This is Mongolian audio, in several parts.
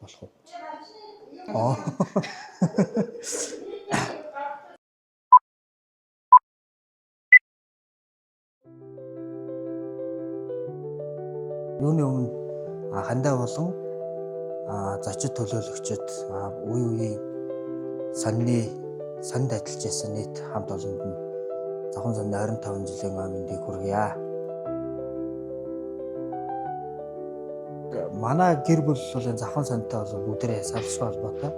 болох уу? Аа. Юуны өмнө хандаа болон зочид төлөөлөгчд үе үеийн сонины сонд ажиллаж байсан нийт хамт олонд нь завхан сонины 25 жилийн ой мэндийг хүргье. Манай гэр бүл бол энэ завхан сонтой бол бүгдээрээ салшгүй холбоотой.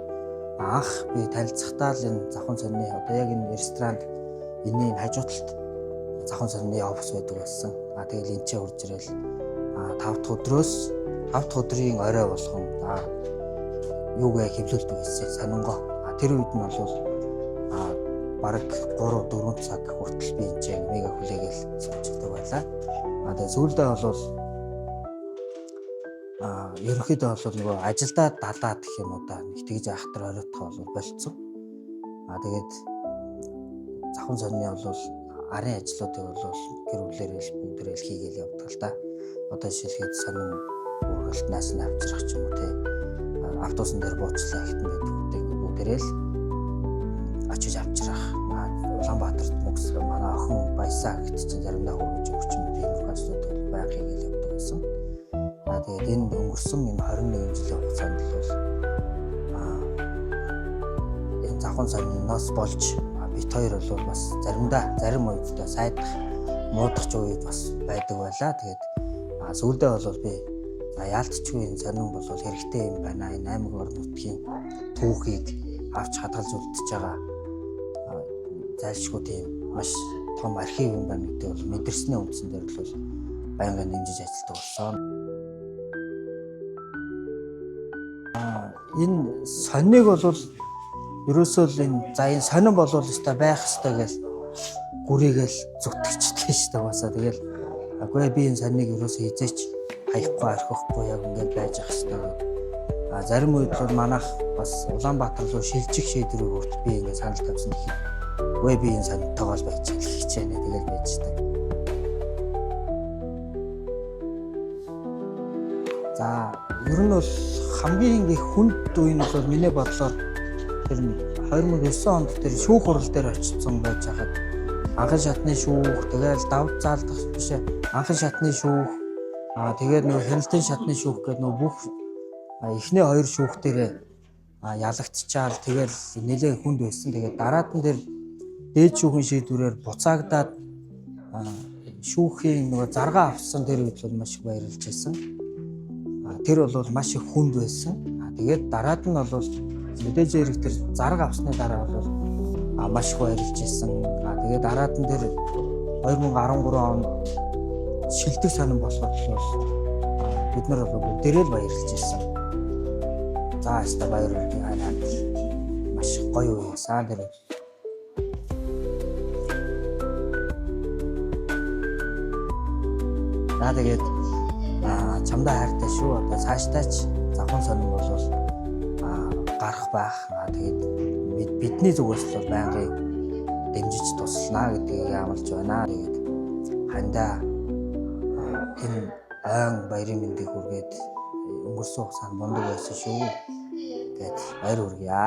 Анх би танилцахдаа л энэ завхан сонины одоо яг энэ ресторанд энэний хажуу талд завхан сонины офис байдаг байсан. Тэгэл энэ ч хурж ирэл 5 дахь өдрөөс 5 дахь өдрийн орой болгон юугээ хэвлүүлдэг байсан сонингоо. Тэр үед нь бол бараг 3 4 цаг хүртэл би энэ ч мега хүлээгээл суучдаг байлаа. Тэгээ сүүлдээ бол ерөнхийдөө бол нөгөө ажилдаа далаад гэх юм уу да нэг тэгж айхтар оройтох бол болцсон. Тэгээд завхан сонины бол арын ажлуудыг бол гэр бүлээр л бүгдээрээ л хийгээл явдаг л да. Одоо жишээлхэд сонин үргэлтнаас нь авчрах ч юм уу те автобусан дээр буучлаа ихтэн байдаг гэдэг бүгдээрээ л очиж авчрах. Улаанбаатарт мөгс манай охин баясаа гэт чинь заримдаа хөргөж өгч юм тиймэрхүү ажлууд бол байнга хийгээл явдаг байсан. Тэгээд энэ өнгөрсөн энэ 21 жилийн хугацаанд бол энэ завхан сониноос болж бит хоёр бол бас заримдаа зарим үедээ сайдах муудах ч үед бас байдаг байлаа. Тэгээд сүүлдээ бол би за яалтчгүй энэ сонин бол хэрэгтэй юм байна. Энэ аймаг орон нутгийн түүхийг авч хадгалж үлдчихэж байгаа зайлшгүй тийм маш том архив юм байна гэдэг бол мэдэрсний үндсэн дээр л бол байнгын дэмжиж ажилладаг болсон. Энэ сониныг бол ерөөсөө л энэ за энэ сонин болвол өстой байх ёстой гэж гүрийгээл зүтгэжтэй шүү дээ басаа. Тэгэл үгүй би энэ сониныг ерөөсөө хизээч хаяхгүй орхихгүй яг ингээд байж ах ёстой гэдэг. Зарим үед бол манайх бас Улаанбаатар руу шилжих шийдвэрийг хүртэл би ингээд санал тавьсан гэхэд үгүй би энэ сонинтойгоо л байж хичээнэ тэгэл байждаг. За ер нь бол хамгийн их хүнд үе нь бол миний бодлоор тэр 2009 онд тэр шүүх хурал дээр очсон байж хахад анхан шатны шүүх, тэгэл давд заалдах биш анхан шатны шүүх, тэгээд нөгөө хяналтын шатны шүүх гэдэг нөгөө бүх эхний хоёр шүүх дээр ялагдчихаал тэгэл нэлээд хүнд байсан. Тэгээд дараад нь тэр дээд шүүхийн шийдвэрээр буцаагдаад шүүхийн нөгөө заргаа авсан тэр үед бол маш их баярлж байсан. Тэр бол маш их хүнд байсан. Тэгээд дараад нь бол мэдээж хэрэг тэр зарга авсны дараа бол маш их баярлж байсан. Тэгээд дараад нь тэр 2013 онд шилдэг сонин болоход бол бид нар бол бүгдээрээ л баярлж байсан. За яста баяр хүргэе ханаад маш их гоё үе байсан тэр. За тэгээд чамдаа хайртай шүү. Одоо цаашдаа ч завхан сонин бол гарах байх. Тэгээд бидний зүгээс л байнгын дэмжиж туслана гэдгийг амлаж байна. Тэгээд хандаа энэ ойн баярын мэндийг хүргээд өнгөрсөн хугацаанд мундаг байсан шүү. Гэт баяр хүргье.